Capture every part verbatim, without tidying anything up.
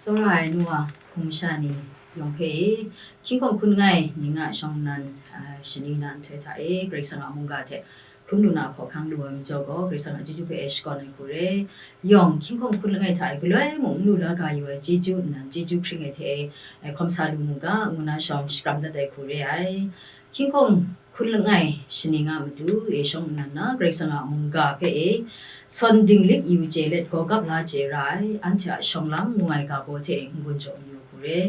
Tsawra ai nu wa hpung masha ni yawng hpe e, hkying hkawng hkun langai ning a shawng nnan, a, shani na nhtoi hta e, Karai Kasang a mungga hte hkrum lu na hkawhkang lu ai majaw gaw, Karai Kasang a chyeju hpe e shakawn ai hku re. Yawng hkying hkawng hkun langai hta e galoi mung n lu la ga yu ai chyeju nnan, chyeju hpring ai hte e, e, hkawm sa lu mu ga, ngu na shawng shakram dat ai hku re ai. Hkying hkawng hkun langai shani nga matu e shawng nnan na, Karai Kasang a mungga hpe e sawn dinglik yu chye let, gawgap la chye ra ai, anhte a shawng lam ngu ai ga baw hte e n-gun jaw mayu hku re.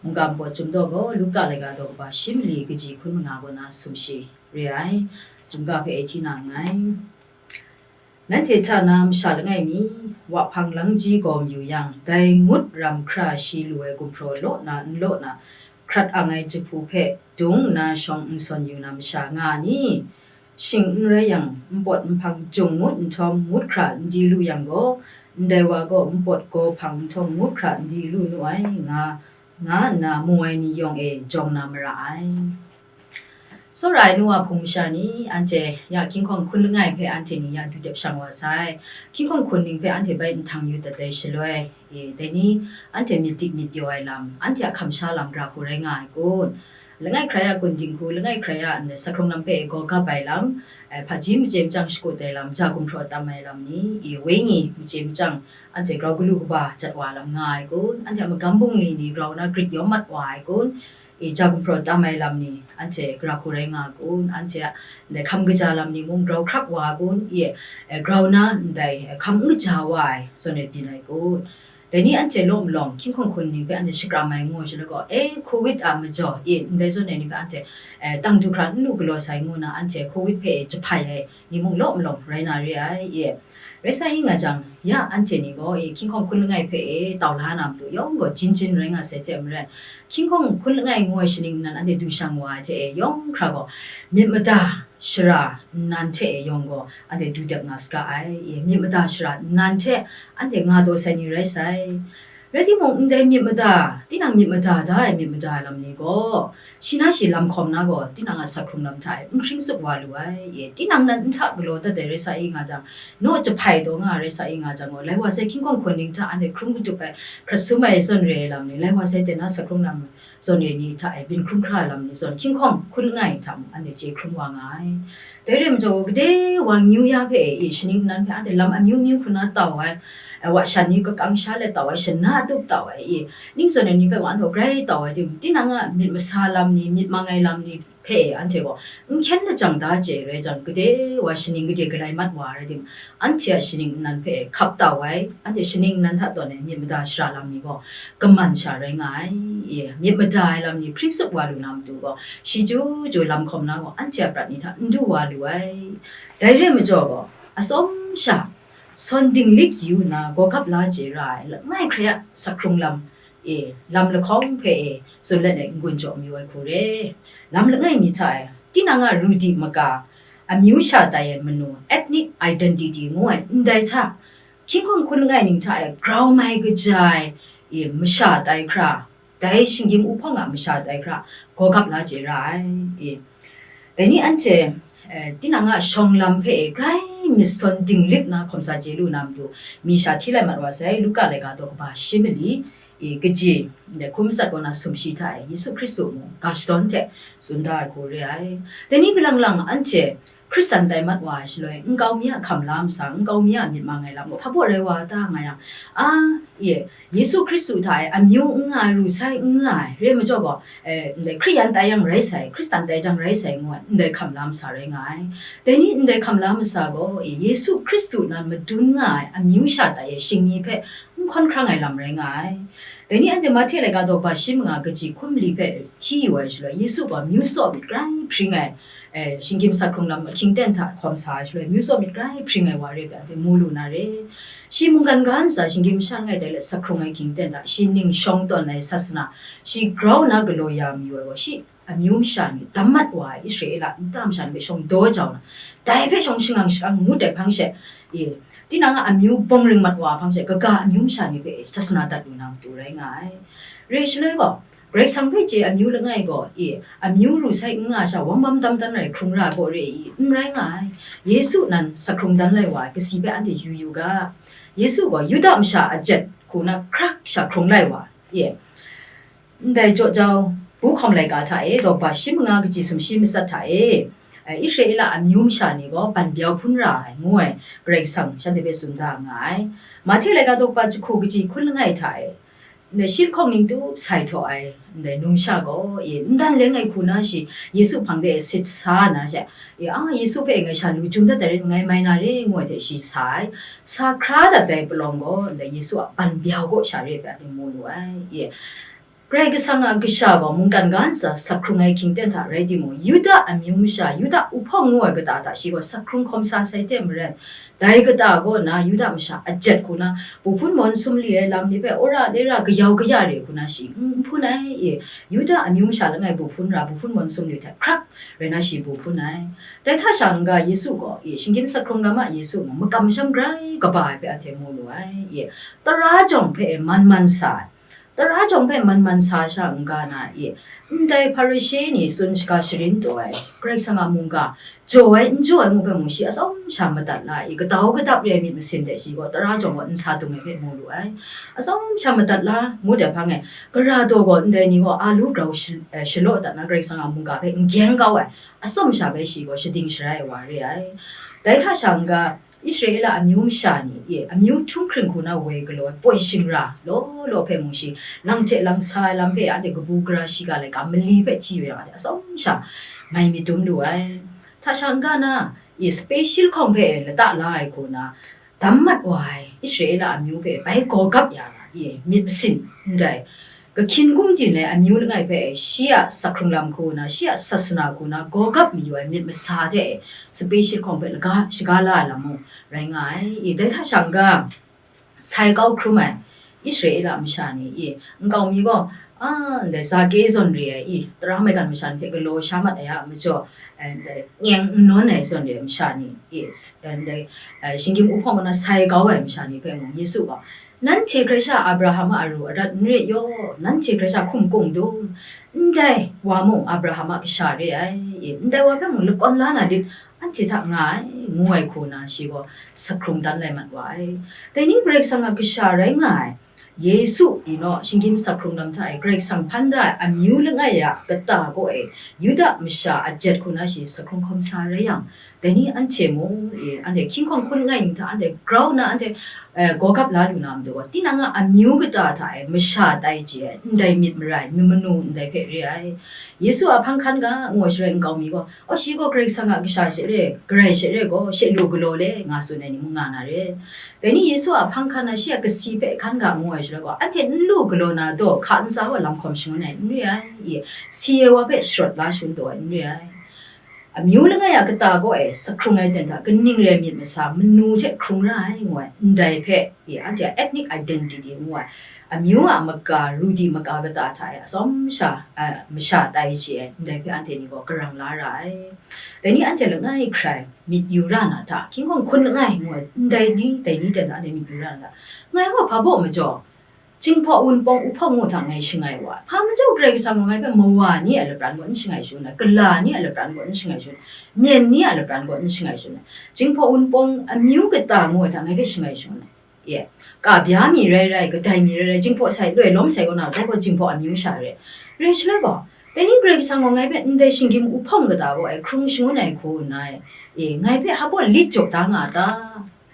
Mungga npawt Chyum daw gaw, Luka laika daw kaba shi mali kaji hkun manga kaw na sumshi re ai. Chyum ga hpe e hti na nngai. Nanhte hta na masha langai mi, wa hpang langji gawm yu yang, dai ngut ram hkra shi lu ai gumhpraw law na n law na, hkrat ang ai jahpu hpe dung nna shawng n sawn yu na masha nga a ni? Shing n rai yang, npawt nhpang jung ngut nhtawm, ngut hkra n di lu yang gaw, ndai wa gaw npawt gaw hpang nhtawm, ngut hkra n di lu nu ai, nga, nga nna mu ai ni yawng e jawng na mara ai. Tsawra ai nu wa hpung masha ni, anhte ya hkying hkawng hkun langai hpe anhte ni ya du dep shang wa sai. Hkying hkawng hkun ning hpe anhte bai nhtang yu dat ai shaloi, e, dai ni anhte myit dik myit pyaw ai lam, anhte a hkam sha lam gara hku rai nga ai kun? Langai hkrai a kun dinghku, langai hkrai a, n, sa hkrung lam hpe e gaw gap ai lam, e, hpaji machye machyang shakut ai lam, ja gumhpraw tam ai lam ni, e, wenyi machye machyang, anhte grau galu kaba jat wa lam nga ai kun? Anhte a magam bungli ni grau na grit yawm mat wa ai kun? E, ja gumhpraw tam ai lam ni, anhte gara hku rai nga ai kun? Anhte a ndai hkam kaja lam ni mung grau hkrak wa ai kun? E, e, grau na ndai, e, hkam n kaja wa ai zawn e byin ai kun? Dai ni anhte law malawng hkying hkawng hkun ning hpe anhte shakram ai ngu shaloi gaw, e, covid a majaw, e, ndai zawn e ni hpe anhte, e, tang du hkra n lu galaw sai ngu na, anhte covid hpe e jahpai ai ni mung law malawng rai na re ai, e. Rai sa i nga jang, ya anhte ni gaw, e, hkying hkawng hkun langai hpe e tau la na matu yawng gaw jin jin rai nga sai hte maren, hkying hkawng hkun langai ngu ai shaning nnan anhte du shang wa ai hte e yawng hkra gaw, myit mada shara nnan hte e yawng gaw anhte du dep nga saga ai, e, myit mada shara nnan hte anhte nga taw sai ni rai sai. Rai timung, ndai myit mada, tinang myit mada da ai myit mada ai lam ni gaw, shi na shi lam hkawm na gaw, tinang a sa hkrung lam hta e n hpring tsup wa lu ai, e, tinang nan n hta galaw dat ai rai sa i nga jang, naw jahpai taw nga ai rai sa i nga jang gaw, lai wa sai hkying hkawng hkun ning hta anhte hkrum katup ai, hkrat sum ai zawn re ai lam ni, lai wa sai ten na sa hkrung lam zawn re ni hta e byin hkrum hkra ai lam ni zawn, hkying hkawng hkun langai hta mung anhte chye hkrum wa nga ai. Dai re ai majaw, gade wa ngyu ya hpe e, shaning nnan hpe anhte lam amyu myu hku na tau ai, e, wa shan ni kakang sha let tau ai, shana tup tau ai, e, ning zawn ai ni hpe wa anhte grai tau ai, tim, tinang a myit masa lam ni, myit mang ai lam ni hpe e, anhte gaw n hkyen lajang da chye rai jang, gade wa shaning gade galai mat wa ai rai tim, anhte a shaning nnan hpe e hkap tau ai, anhte shaning nnan hta tawn ai myit mada shara lam ni gaw kaman sha rai nga ai, e, myit mada ai lam ni hpring tsup wa lu na matu gaw, shi chyu chyu lam hkawm na gaw, anhte a prat ni hta n du wa lu ai. Dai re ai majaw gaw, atsawm sha, sawn dinglik yu nna, gawgap la chye ra ai, langai hkrai a sa hkrung lam, e, lam lahkawng hpe e, tsun let ai n-gun jaw mayu ai hku re. Lam langai mi hta e, tinang a ru di maga, amyu sha tai ai manu, ethnic identity ngu ai, ndai hta, hkying hkawng hkun langai ning hta e, grau mai kaja ai, e, masha tai hkra, dai shinggyim uhpawng a masha tai hkra, gawgap la chye ra ai, e. Dai ni anhte, e, tinang a shawng lam hpe e grai myit sawn dinglik na hkawm sa chye lu na matu, mi sha hti lai mat wa sai, Luka laika daw kaba shi mali, e, kaji, ndai hkum matsat kaw na sumshi hta e, Yesu Hkristu mung ga shadawn hte tsun da ai hku re ai. Dai ni galang lang anhte Hkristan tai mat wa ai shaloi, nkau mi a hkam la masa, nkau mi a myit mang ai lam gaw, hpa baw rai wa ta nga yang, a, ye, Yesu Hkristu hta e amyu n nga ai, ru sai n nga ai, re ai majaw gaw, eh, ndai Hkriyan tai yang rai sai, Hkristan tai jang rai sai ngu ai, ndai hkam la masa rai nga ai. Dai ni ndai hkam la masa gaw, eh, Yesu Hkristu nan madun nga ai amyu sha tai e shingni hpe n hkawn hkrang ai lam rai nga ai. Dai ni anhte Mahte laika daw ba shi manga kaji hkun mali hpe hti yu ai shaloi, Yesu gaw amyu tsaw myit grai hpring ai, eh, shinggyim sa hkrung lam ahkying ten hta hkawm sa ai shaloi, amyu tsaw myit grai hpring ai wa re ai hpe anhte mu lu na re. Shi mungkan ga ntsa shinggyim masha langai tai let sa hkrung ai ahkying ten hta, shi ning shawng tawn ai sasana, shi grau na galaw ya mayu ai gaw, shi amyu masha ni dam mat wa ai Israela nta masha ni hpe shawng daw jau na, dai hpe shawng shangang shakang ngut ai hpang she, e, tinang a amyu bawng ring mat wa ai hpang she, kaga amyu masha ni hpe sasana dat lu na matu rai nga ai. Re ai shaloi gaw, Karai Kasang hpe chye ai amyu langai gaw, e, amyu ru sai n nga sha, wang bam dam dan ai hkrung ra gaw re i? N rai nga ai. Yesu nan sa hkrung dan lai wa ai kasi hpe anhte yu yu ga. Yesu gaw Yuda masha a jet hku na hkrak sha hkrung lai wa, e, ndai jaw jau, bu hkawm laika hta e, daw ba shi manga kaji sumshi matsat hta e, eh, Israela amyu masha ni gaw ban byau hpun ra ai, ngu ai, Karai Kasang shanhte hpe tsun da nga ai. Mahte laika daw ba jahku kaji hkun langai hta e, ndai shi lahkawng ning tup sai htaw ai, ndai numsha gaw, e, n dan leng ai hku na shi Yesu hpang de sit sa na she, e, a, Yesu hpe ngai sha lu jum dat ai rai, ngai mai na re, ngu ai hte shi sa ai. Sa hkra dat ai palawng gaw, ndai Yesu a ban byau kaw sha re ai hpe anhte mu lu ai. E, Karai Kasang a kasha gaw mungkan ga ntsa sa hkrung ai hkying ten hta rai timung, Yuda amyu masha, Yuda uhpawng ngu ai kata hta shi gaw sa hkrung hkawm sa sai hte maren, dai kata kaw na Yuda masha a jet hku na, bu hpun mawn sumli ai lam ni hpe, wora lera kayau kaya re hku na shi n hpun ai, e, Yuda amyu masha langai bu hpun ra, bu hpun mawn sumli hte hkrak rai na shi bu hpun ai. Dai hta sha n-ga Yesu gaw, e, shinggyim sa hkrung lam a Yesu gaw makam masham grai kaba ai hpe anhte mu lu ai, e, tara jawng hpe man man sa ai. Tara jawng hpe man man sa sha n-ga na e, ndai Hparishe ni tsun shaga sharin taw ai, Karai Kasang a mungga jaw ai, n jaw ai ngu hpe mung shi atsawm sha madat la e, gadau gadap re ai myit masin hte shi gaw tara jawng gaw n sa dung ai hpe mu lu ai. Atsawm sha madat la ngut ai hpang e, gara daw gaw ndai ni gaw a lu grau shi-, eh, shalaw dat na Karai Kasang a mungga hpe n gyeng kau ai, atsawm sha bai shi gaw shading sharai ai wa re ai. Dai hta sha n-ga, Israela amyu masha ni, e, amyu htunghkring hku na woi galaw ai poi shingra law law hpe mung shi, lang hte lang sa ai lam hpe anhte kabu gara shiga laika mali hpe hti yu yang, anhte atsawm sha mai myit dum lu ai. Hta sha n-ga na, e, sape shi lahkawng hpe lata la ai hku na, dam mat wa ai Israela amyu hpe bai gaw gap ya na, e, myit masin ndai, kahkyin gumdin ai amyu langai hpe shi a sa hkrung lam hku na, shi a sasana hku na gaw gap mayu ai myit masa hte e, sape shi lahkawng hpe laga, shaga la ai lam mung rai nga ai. E, dai hta sha n-ga, sai kau hkrum ai Israela masha ni, e, nkau mi gaw, a, ndai Zake zawn re ai, e, tara maigan masha ni hte galaw sha mat ai a majaw, e, ndai ngeng n nawn ai zawn re ai masha ni, e, s-, e, ndai, e, shinggyim uhpawng na sai kau ai masha ni hpe mung Yesu gaw, "Nanhte hkrai sha Abraham a aru arat n re yaw, nanhte hkrai sha hkum kung dum, ndai wa mung Abraham a kasha re ai, e, ndai wa hpe mung lakawn la na lit, anhte hta nga ai," ngu ai hku na shi gaw sa hkrung dan lai mat wa ai. Dai ni Karai Kasang a kasha rai nga ai, Yesu, you know, shinggyim sa hkrung lam hta e Karai Kasang hpan da ai amyu langai a kata kaw e, Yuda masha a jet hku na shi sa hkrung hkawm sa rai yang, dai ni anhte mung, e, anhte hkying hkawng hkun langai ning hta anhte grau nna anhte, e, gaw gap la lu na matu gaw, tinang a amyu kata hta e masha tai chye ai ndai myit mara ai, myit manu ndai hpe re ai. Yesu a hpang hkan ga ngu ai shaloi nkau mi gaw, "Aw, shi gaw Karai Kasang a kasha she re, Karai she re gaw, she lu galaw le," nga tsun ai ni mung nga na re. Dai ni Yesu a hpang hkan na shi a kasi hpe hkan ga ngu ai shaloi gaw, anhte n lu galaw na daw hka ntsa gaw lam hkawm shangun ai n re ai, e, si ai wa hpe sharawt la shangun taw ai n re ai. Amyu langai a kata kaw e sa hkrung ai ten hta kaning re ai myit masa manu hte hkrung ra ai ngu ai, ndai hpe, e, anhte a ethnic identity ngu ai, amyu a maka, ru di maka kata hta e atsawm sha, a, masha tai chye ai, ndai hpe anhte ni gaw karang la ra ai. Dai ni anhte langai hkrai myit yu ra na hta, hkying hkawng hkun langai ngu ai, ndai ni, dai ni ten hta anhte myit yu ra na hta, ngai gaw hpa baw majaw, Jinghpaw Wunpawng uhpawng ngu hta ngai shangai wa ai. Hpa majaw Karai Kasang gaw ngai hpe mawa ni a lapran gaw n shangai shangun ai, gala ni a lapran gaw n shangai shangun ai, myen ni a lapran gaw n shangai shangun ai. Jinghpaw Wunpawng amyu kata ngu ai hta ngai hpe shangai shangun ai. Ye, ka bya mi rai rai, kadai mi rai rai, Jinghpaw sai, loi lawm sai kaw na, dai gaw Jinghpaw amyu sha re. Rai shaloi gaw, dai ni Karai Kasang gaw ngai hpe ndai shinggyim uhpawng kata gaw e hkrung shangun ai hku nna e, E, ngai hpe hpa lit jaw da nga a ta?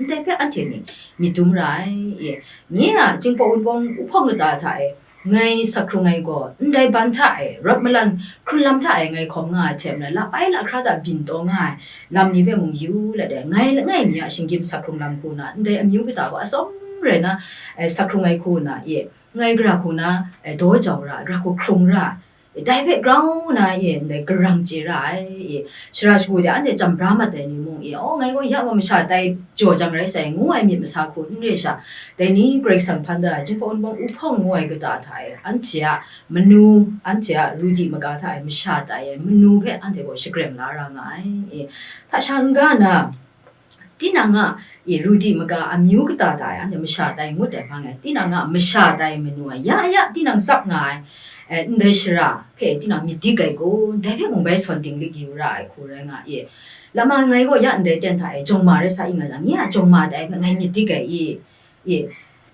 Ndai hpe anhte ni myit dum ra ai. E, nye a Jinghpaw Wunpawng uhpawng kata hta e, ngai sak hkrung ai gaw, ndai ban hta e, rawt malan hkrun lam hta e ngai hkawm nga ai hte maren, la pai lahkra hta byin taw nga ai lam ni hpe mung yu let e, ngai langai mi a shinggyim sak hkrung lam hku na, ndai amyu kata gaw atsawm rai na, e, sak hkrung ai hku na, e, ngai gara hku na, e, daw jau ra ai, gara hku hkrung ra ai. E, dai hpe grau na, e, ndai garang chye ra ai, e, shara shagu de anhte chyam bra mat ai ni mung, e, aw, ngai gaw ya gaw masha tai jaw jang rai sai, ngu ai myit masa hku n re sha, dai ni Karai Kasang hpan da ai, Jinghpaw Wunpawng uhpawng ngu ai kata hta e, anhte a manu, anhte a ru di maga hta e masha tai ai manu hpe anhte gaw shagreng la ra nga ai, e, hta sha n-ga na, tinang a, e, ru di maga amyu kata hta e anhte masha tai ngut ai hpang e, tinang a masha tai manu ai, ya ya tinang tsap nga ai, e, ndai shara hpe tinang myit dik ai kun, dai hpe mung bai sawn dinglik yu ra ai hku rai nga, e, lama ngai gaw ya ndai ten hta e jawng ma rai sa i nga jang, nye a jawng ma tai hpe ngai myit dik ai i, e,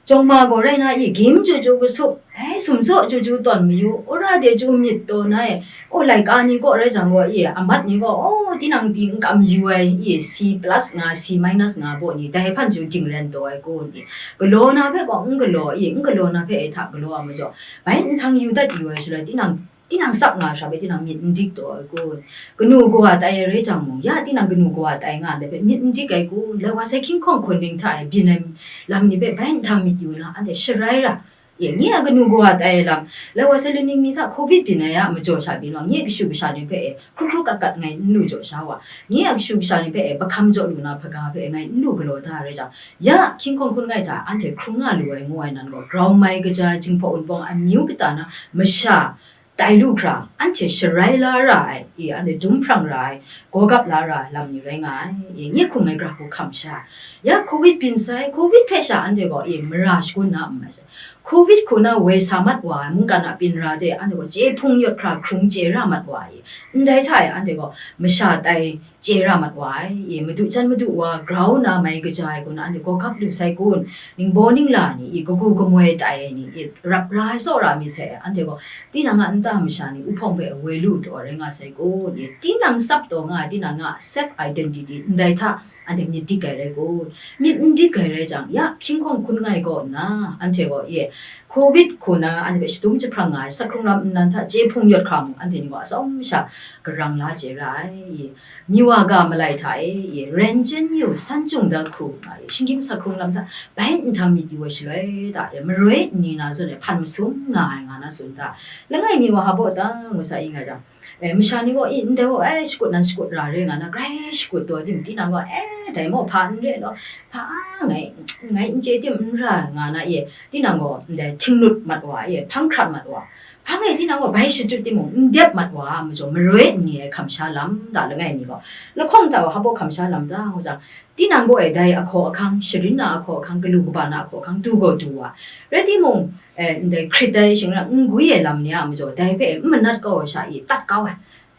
jawng ma gaw rai na i, gim chyu chyu kasup, e, sumsaw chyu chyu tawn mayu, wora de chyu myit taw na e, o, laika ni kaw rai jang gaw, e, amat ni gaw, o, tinang pyi n kam yu ai, e, C plus nga, C minus nga baw ni, dai hpan chyu dingren taw ai kun, e, galaw na hpe gaw n galaw, e, n galaw na hpe e hta galaw a majaw, bai nhtang yu dat yu ai shaloi, tinang, tinang tsap nga ai hta hpe tinang myit n dik taw ai kun, kanu kawa tai ai rai jang mung, ya tinang kanu kawa tai nga ai hpe myit n dik ai kun, lai wa sai hkying hkawng hkun ning hta e byin ai lam ni hpe bai nhtang myit yu na, anhte sharai ra, e, nye a kanu kawa tai ai lam, lai wa sai lung ning mi hta covid byin ai a majaw sha byin wa, nye kashu kasha ni hpe e hkru hkru kat kat ngai n lu jaw sha wa, nye a kashu kasha ni hpe e bahkam jaw lu na hpaga hpe e ngai n lu galaw da ai rai jang, ya hkying hkawng hkun ngai hta anhte hkrung nga lu ai ngu ai nan gaw, grau mai kaja ai Jinghpaw Wunpawng amyu kata na masha tai lu hkra, anhte sharai la ra ai, e, anhte dum hprang ra ai, gawgap la ra ai lam ni rai nga ai, e, nye hkum ngai gara hku hkam sha. Ya covid byin sai, covid hpe sha anhte gaw, e, mara shagun na n mai sai. Covid hku na woi sa mat wa ai mungkan a byin ra de, anhte gaw chye hpung yawt hkra hkrung chye ra mat wa ai, e, ndai hta e anhte gaw masha tai chye ra mat wa ai, e, madu jan madu wa grau na mai kaja ai kun, anhte gawgap lu sai kun, ningbaw ningla ni, e, kagu kamoi tai ai ni, e, rap ra ai, tsaw ra ai myit hte, anhte gaw tinang a nta masha ni uhpawng hpe woi lu taw rai nga sai kun, e, tinang tsap taw nga ai, tinang a self identity ndai hta anhte myit dik ai rai kun, myit n dik ai rai jang, ya hkying hkawng hkun ngai kaw nna, anhte gaw, e, covid hku na anhte hpe shadum jahprang nga ai, sak hkrung lam nnan hta chye hpung yawt hkra mung, anhte ni gaw atsawm sha garang la chye ra ai. Miwa ga malai hta e, ren jen yu san chyung da hku nga e, shinggyim sak hkrung lam hta bai nhtang myit yu ai shaloi hta e, maroi nni na zawn e hpan masum nga ai nga na tsun ta? Langai mi wa hpa baw ta ngu sa i nga jang, e, masha ni gaw, i, ndai gaw, e, shakut nan shakut ra re nga na, grai shakut taw tim, tinang gaw, e, dai maw hpa n re law, hpa ngai, ngai n chye tim n ra nga na, e, tinang gaw, ndai htinglut mat wa, e, hpang hkrat mat wa, hpang e tinang gaw bai shachyut timung, n dep mat wa a majaw, maroi n ni ai hkam sha lam da, langai mi gaw, lahkawng hta wa hpa baw hkam sha lam da, ngu jang, tinang gaw e dai ahkaw ahkang, sharin na ahkaw ahkang, galu kaba na ahkaw ahkang, du gaw du wa, rai timung, e, ndai hkrit ai shingran n gwi ai lam ni a majaw, dai hpe n manat kau ai sha i tat kau ai.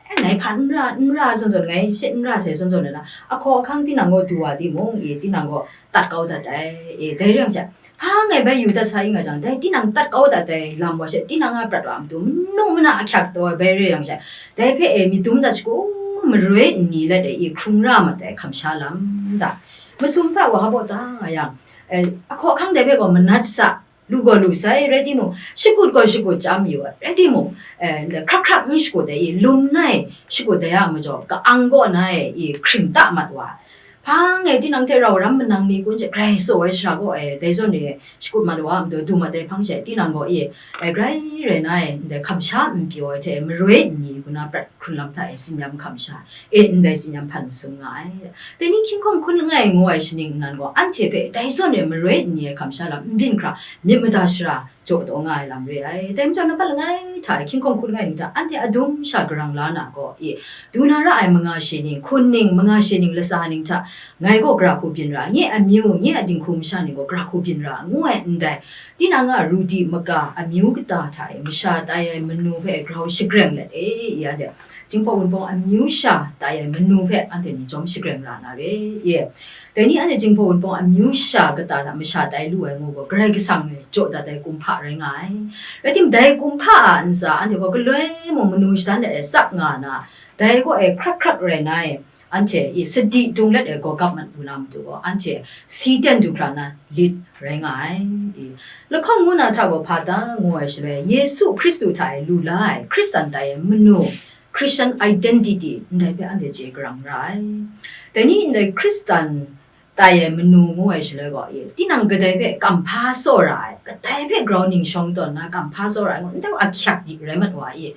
E, ngai hpa n ra, n ra zawn zawn, ngai she n ra sai zawn zawn na, ahkaw ahkang tinang gaw du wa timung, e, tinang gaw tat kau dat ai. E, dai ring hte, hpa ngai bai yu dat sa i nga jang, dai tinang tat kau dat ai lam wa she, tinang a prat wa a matu, manu mana ahkyak taw ai bai re yang she, dai hpe e myit dum dat shagu, maroi n ni let e, e hkrung ra mat ai hkam sha lam da. Masum hta wa hpa baw ta nga yang, e, ahkaw ahkang dai hpe gaw manat sa, lu gaw lu sai, rai timung, shakut gaw shakut chyam yu ai, rai timung, e, hkrak hkrak n shakut ai, e, lum na e shakut ai a majaw, ka-ang kaw na e, e, hkring ta mat wa. Hpang e tinang hte rau ram manang ni kun she, grai tsaw ai shara kaw e, dai zawn e shakut mat wa a matu, du mat ai hpang she, tinang gaw e, e, grai rai na e, ndai hkam sha n pyaw ai hte, maroi n ni hku na prat hkrun lam hta e tsin-yam hkam sha, e, ndai tsin-yam hpan masum nga ai. Dai ni hkying hkawng hkun langai ngu ai shaning nnan gaw, anhte hpe dai zawn e maroi n ni ai hkam sha lam n byin hkra, myit mada shara jaw taw nga ai lam re ai. Dai majaw, nampat langai hta e hkying hkawng hkun langai ni hta anhte adum sha garang la na gaw, e, du na ra ai manga shi ning, hkun ning, manga shi ning, latsa ning hta ngai gaw gara hku byin ra, nye amyu, nye a dinghku masha ni gaw gara hku byin ra, ngu ai ndai, tinang a ru di maga amyu kata hta e masha tai ai manu hpe grau shagreng let e, ya de, Jinghpaw Wunpawng amyu sha tai ai manu hpe anhte ni jawm shagreng ra na re, e. Dai ni anhte Jinghpaw Wunpawng amyu sha kata hta masha tai lu ai ngu gaw, Karai Kasang e jaw dat ai kumhpa rai nga ai. Rai timung, dai kumhpa a ntsa anhte gaw galoi mung manu shadan let e tsap nga na, dai gaw e hkrak hkrak rai na e, Anhte i sadi dung let ai gawgap mat lu na matu gaw, anhte si ten du hkra na lit rai nga ai. I lahkawng ngu na hta gaw hpa ta ngu ai shaloi, Yesu Hkristu hta e lu la ai Hkristan tai ai manu, Christian identity, ndai hpe anhte chye karang ra ai. Dai ni ndai Hkristan tai ai manu ngu ai shaloi gaw, i, tinang kadai hpe kamhpa tsawra ai, kadai hpe grau ning shawng tawn na kamhpa tsawra ai, ndai a hkyak di rai mat wa i,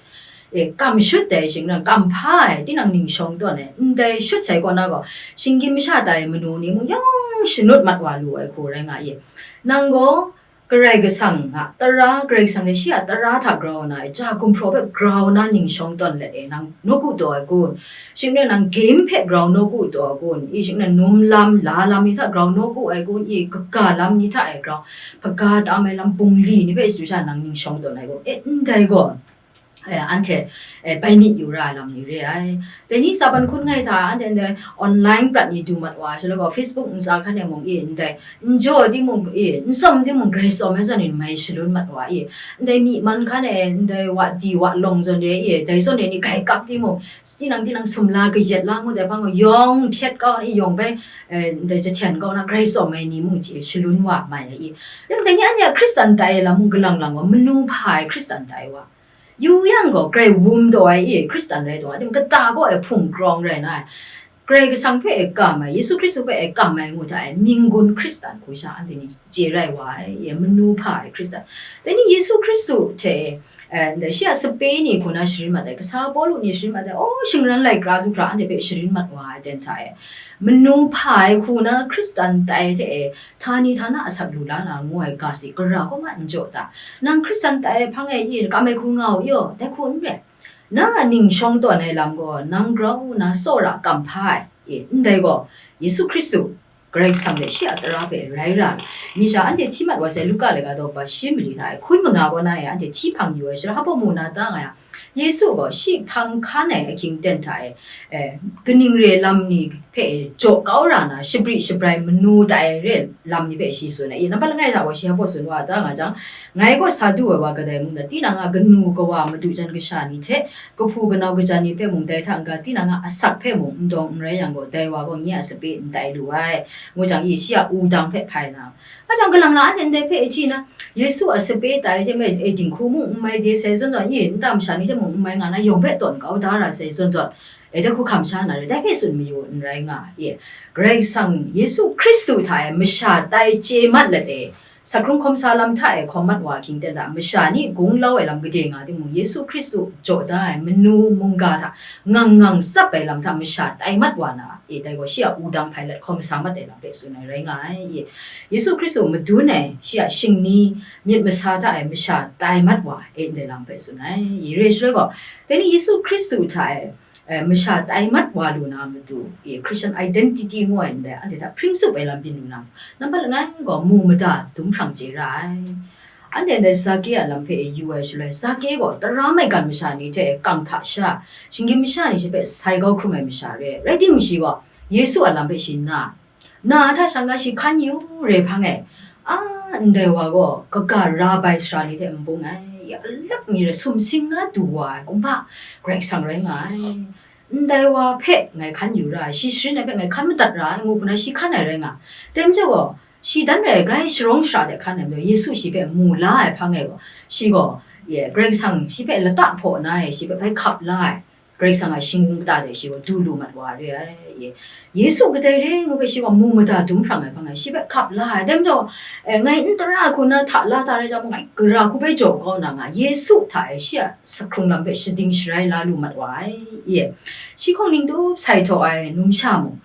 e, kam shut dai shing rai, kamhpa ai, tinang ning shawng tawn ai, ndai shut sai kaw na gaw, shinggyim masha tai ai manu ni mung yawng shanut mat wa lu ai hku rai nga i. Nang gaw, Karai Kasang a tara, Karai Kasang hte shi a tara hta grau na ai, ja gumhpraw hpe grau na ning shawng tawn let e, nang nawku taw ai kun? Shing rai nang game hpe grau nawku taw ai kun? I shing rai num lam, la lam ni hta grau nawku ai kun? I kaga lam ni hta e grau, hpaga tam ai lam bungli ni hpe shadu sha nang ning shawng tawn ai kun? E, ndai gaw, e, anhte, e, bai myit yu ra ai lam ni re ai. Dai ni tsa ban hkun ngai hta, anhte ndai online prat ni du mat wa, shaloi gaw Facebook ntsa hkan e mung i, ndai n jaw timung i, n tsawm timung, Karai tsawm ai zawn e mai shalun mat wa i, ndai myi man hkan e, ndai wa di wa lawng zawn e i, dai zawn e ni grai kap timung, tinang tinang sumla kayat la ngut ai hpang gaw, yawng hpyet kau na i, yawng bai, e, ndai jahten kau na, Karai tsawm ai ni mung chye shalun wa mai ai i. Yang dai ni anhte a Hkristan tai ai lam mung galang lang wa, manu hpa ai Hkristan tai wa. Yu yang gaw, grai wum taw ai i, Hkristan rai taw ai, kata kaw ai hpung grawng rai na ai, Karai Kasang hpe e kam ai, Yesu Hkristu hpe e kam ai ngu hta e, minggun Hkristan hku sha anhte ni chye rai wa ai, e, manu hpa ai Hkristan. Dai ni Yesu Hkristu hte, e, ndai shi a sape ni hku na sharin mat ai, kasa Pawlu ni sharin mat ai, aw, shingran lai kra du hkra anhte hpe sharin mat wa ai ten hta e, manu hpa ai hku na Hkristan tai hte e, htani htana asak lu la na ngu ai ga si, gara kaw ma n jaw ta? Nang Hkristan tai ai hpang e i, kam ai hku nga u yaw, dai hku n rai. Na a ning shawng tawn ai lam gaw, nang grau nna tsawra kamhpa ai, e, ndai gaw, Yesu Hkristu, Karai Kasang hte shi a tara hpe rai ra ai. Mi sha anhte hti mat wa sai, Luka laika daw ba shi mali hta e, hkun manga kaw na e, anhte hti hpang yu ai, shaloi hpa mu na ta nga yang, Yesu gaw shi hpang hkan ai ahkying ten hta e, e, kaning re lam ni hpe jaw kau ra na, shabri shabrai manu tai re lam ni hpe shi tsun ai. I, nampat langai hta gaw shi hpa tsun wa ta nga jang, ngai gaw sa du ai wa kadai mung dai, tinang a kanu kawa madu jan kasha ni hte, kahpu kanau kaja ni hpe mung, dai hta n-ga tinang a asak hpe mung n dawng n rai yang gaw, dai wa gaw nye a sape n tai lu ai, ngu jang i, shi a wudang hpe hpai na. Nga jang, kalang na anhte ndai hpe e hti na, Yesu a sape tai hte me, e, dinghku mung n mai de sai zawn zawn, e, nta masha ni hte mung n mai nga na, yawng hpe tawn kau da ra sai zawn zawn, e, dai hku hkam sha na re, dai hpe tsun mayu n rai nga, e, Karai Kasang Yesu Hkristu hta e masha tai chye mat let e, Sa hkrung hkawm sa lam hta e hkawm mat wa ahkying ten hta, masha ni gunglau ai lam gade nga timung, Yesu Hkristu jaw da ai manu mungga hta ngang ngang tsap ai lam hta masha tai mat wa na, e, dai gaw shi a wudang hpai let hkawm sa mat ai lam hpe tsun ai rai nga ai. E, Yesu Hkristu madun ai shi a shingni myit masa hta e masha tai mat wa, e, ndai lam hpe tsun ai. E, re shaloi gaw, dai ni Yesu Hkristu hta e, e, masha tai mat wa lu na matu, e, Christian identity ngu ai ndai, anhte hta hpring tsup ai lam byin lu na, nampat langai gaw mu mada dum hprang chye ra ai. Anhte ndai Zake a lam hpe e yu ai shaloi, Zake gaw tara maigan masha ni hte kang hta sha, shinggyim masha ni shi hpe sai kau hkrum ai masha re, rai timung shi gaw Yesu a lam hpe shi na, na hta shang ga shi hkan yu re hpang e, a, ndai wa gaw kaga rabai sara ni hte n bung ai, ya alak mi rai sumsing na du wa ai kumhpa Karai Kasang rai nga ai. Ndai wa hpe ngai hkan yu ra ai, shi sharin ai hpe ngai hkan madat ra ai, ngu hku na shi hkan ai rai nga. Dai majaw gaw, shi dan rai grai sharawng shara de hkan ai majaw, Yesu shi hpe mu la ai hpang e gaw, shi gaw, ye, Karai Kasang shi hpe lata hpaw na e, shi hpe bai hkap la ai. Karai Kasang a shingkung kata de shi gaw du lu mat wa re ai, ye. Yesu kadai re ngu hpe shi gaw mu mada dum hprang ai hpang e, shi hpe hkap la ai. Dai majaw, e, ngai n tara hku na hta la ta rai jang, ngai gara hku bai jaw kau na nga, Yesu hta e shi a sa hkrung lam hpe shading sharai la lu mat wa ai, ye. Shi hkawng ning tup sai htaw ai numsha mung,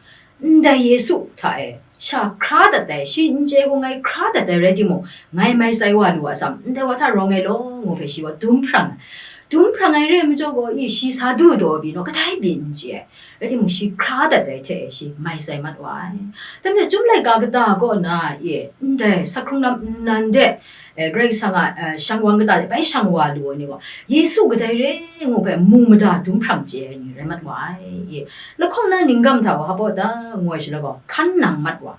ndai Yesu hta e sha hkra dat ai, shi n chye gaw ngai hkra dat ai rai timung, ngai mai tsai wa lu a tsam, ndai wa hta rawng ai law, ngu hpe shi gaw dum hprang ai. Dum hprang ai re ai majaw gaw, i, shi sa du taw byin naw, kadai byin n chye ai. Rai timung, shi hkra dat ai hte e shi mai tsai mat wa ai. Dai majaw, Chyum laika kata kaw na, e, ndai sa hkrung lam nnan de, e, Karai Kasang a, e, shang wang kata de bai shang wa lu ai ni gaw, Yesu kadai re ngu hpe mu mada dum hprang chye ai ni rai mat wa ai. E, lahkawng na ning gam hta wa hpaw ta ngu ai shaloi gaw, hkan nang mat wa.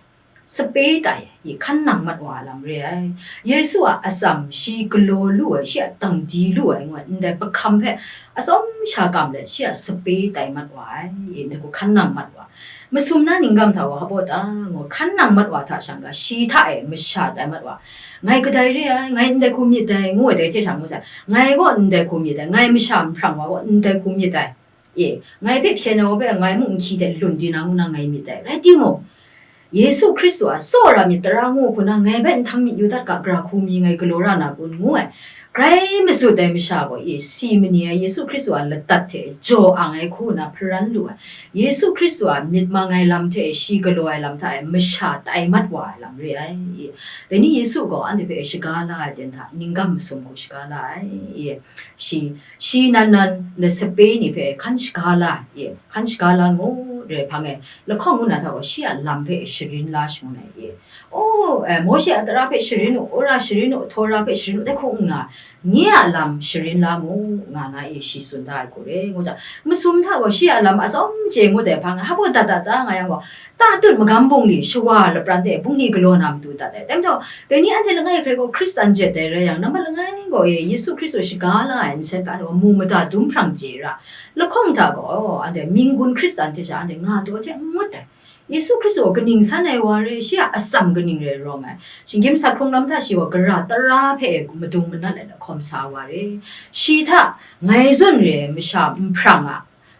sape tai, i hkan nang mat wa ai lam re ai. Yesu a atsam shi galaw lu ai, shi a dang di lu ai, ngu ai, ndai pahkam hpe atsawm sha kam let, shi a sape tai mat wa ai, i ndai hku hkan nang mat wa. Masum na ning gam hta wa hpaw ta, ngu hkan nang mat wa hta shang ga, shi hta e masha tai mat wa. Ngai kadai re ai, ngai ndai hku myit dai, ngu ai dai hte shang ngu sai, ngai gaw ndai hku myit dai, ngai masha nhprang wa gaw ndai hku myit dai. E, ngai hpe hpyen ai wa hpe ngai mung nhkyi de lun di na ngu na ngai myit dai. Rai timung, Yesu Hkristu a tsawra myit tara ngu hku na ngai hpe nhtang myit yu dat ga, gara hku mi ngai galaw ra na kun, ngu ai. Grai masut ai masha gaw, e, si mani ai Yesu Hkristu a ladat hte jaw ang ai hku na hparan lu ai. Yesu Hkristu a myit mang ai lam hte shi galaw ai lam hta e masha tai mat wa ai lam re ai. E, dai ni Yesu gaw anhte hpe shaga la ai ten hta, ning gam masum hku shaga la ai. E, shi, shi nan nan na sape ni hpe hkan shaga la ai. E, hkan shaga la ngu re hpang e, lahkawng ngu na hta gaw, shi a lam hpe sharin la shangun ai, e. O, e, Mawshe a tara hpe sharin u, Ora sharin u, Tora hpe sharin u, dai hku n nga, nye a lam sharin la mu, nga na, e, shi tsun da ai hku re, ngu jang, masum hta gaw shi a lam atsawm chye ngut ai hpang e, hpa dat dat da nga yang gaw, tatut magam bungli shawa lapran de bungli galaw na matu dat ai. Dai majaw, dai ni anhte langai hkrai gaw Hkristan jet dai rai yang, nambat langai gaw, e, Yesu Hkristu shaga la ai nsen hpe anhte gaw mu mada dum hprang chye ra, lahkawng hta gaw, anhte minggun Hkristan hte sha anhte nga taw hte n ngut ai. Yesu Hkristu gaw kaning san ai wa re, shi a atsam kaning re rawng ai. Shinggyim sak hkrung lam hta shi gaw gara tara hpe madung manat ai lahkawm sa wa re. Shi hta ngai zawn re ai masha nhprang a,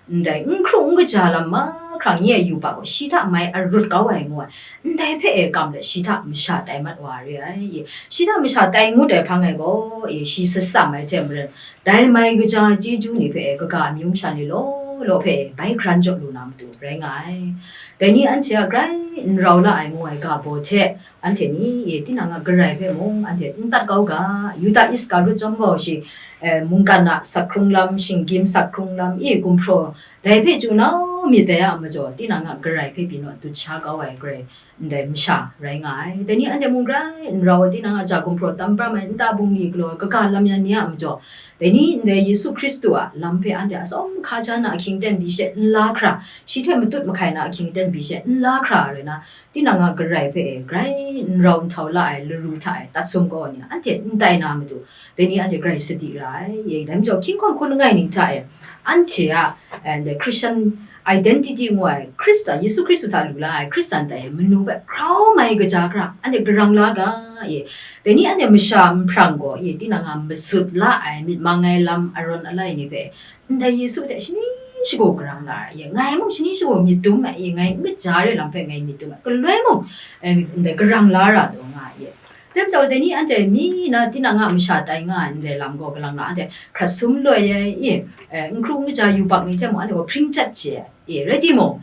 ndai n hkru n kaja lam mahkra nye a yubak gaw shi hta mai arut kau ai ngu ai. Ndai hpe e kam let shi hta masha tai mat wa re ai. Shi hta masha tai ngut ai hpang e gaw, e, shi tsam ai hte maren, dai mai kaja chyeju ni hpe e kaga amyu masha ni law law hpe e bai hkran jaw lu na matu rai nga ai. Dai ni anhte a grai n rau la ai ngu ai ga baw hte, anhte ni, e, tinang a Karai hpe mung anhte n tat kau ga, Yuda Iskariot chyawm gaw shi, e, mungkan a sak hkrung lam, shinggyim sak hkrung lam, e, gumhpraw, dai hpe chyu nau myit dai a majaw, tinang a Karai hpe pyi naw dut sha kau ai Karai ndai masha rai nga ai. Dai ni anhte mung grai n rau ai, tinang a ja gumhpraw tam pram ai, nta bungli galaw ai, kaga lam yan ni a majaw, dai ni ndai Yesu Hkristu a lam hpe anhte atsawm hkaja na ahkying aten byi she n la hkra, shi hte matut mahkai na ahkying aten byi she n la hkra rai na, tinang a Karai hpe e grai n rau n htau la ai laru hta e tat sum kau ai ni anhte n tai na matu, dai ni anhte grai sadi ra ai. E, dai majaw, hkying hkawng hkun langai ning hta e, anhte a, e, ndai Christian identity ngu ai, Hkristan, Yesu Hkristu hta lu la ai Hkristan tai ai manu hpe grau mai kaja hkra, anhte karang la ga, e, dai ni anhte masha nhprang gaw, e, tinang a masut la ai myit mang ai lam arawn alai ni hpe, ndai Yesu hte shani shagu karang la ai, e, ngai mung shani shagu myit dum ai, e, ngai n kaja re lam hpe ngai myit dum ai, galoi mung, e, ndai karang la ra taw nga ai, e. Dai majaw, dai ni anhte mi na tinang a masha tai nga ai ndai lam gaw, kalang na anhte hkrat sum loi ai, e, e, n hkru n kaja yubak ni hte mung anhte gaw hpring chyat chye ai, e, rai timung,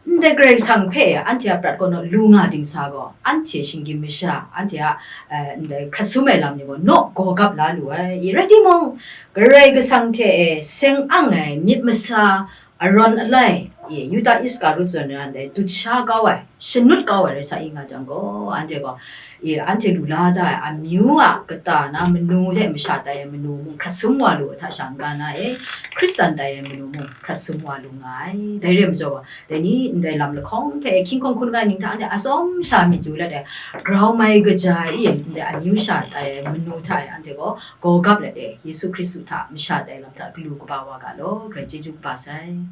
ndai Karai Kasang hpe anhte a prat kaw naw lu nga dingsa gaw, anhte shinggyim masha, anhte a, e, ndai hkrat sum ai lam ni gaw naw gaw gap la lu ai, e, rai timung, Karai Kasang hte e seng ang ai myit masa arawn alai, e, Yuda Iskariot zawn ni a ndai dut sha kau ai, shanut kau ai rai sa i nga jang gaw, anhte gaw, e, anhte lu la da ai amyu a kata na manu hte masha tai ai manu mung hkrat sum wa lu ai hta sha n-ga na e, Hkristan tai ai manu mung hkrat sum wa lu nga ai. Dai re ai majaw, dai ni ndai lam lahkawng hpe hkying hkawng hkun langai ning hta anhte atsawm sha myit yu let ai, grau mai kaja e, ndai amyu sha tai ai manu hta e anhte gaw gaw gap let e, Yesu Hkristu hta masha tai lam hta galu kaba wa ga law, Karai chyeju kaba sai.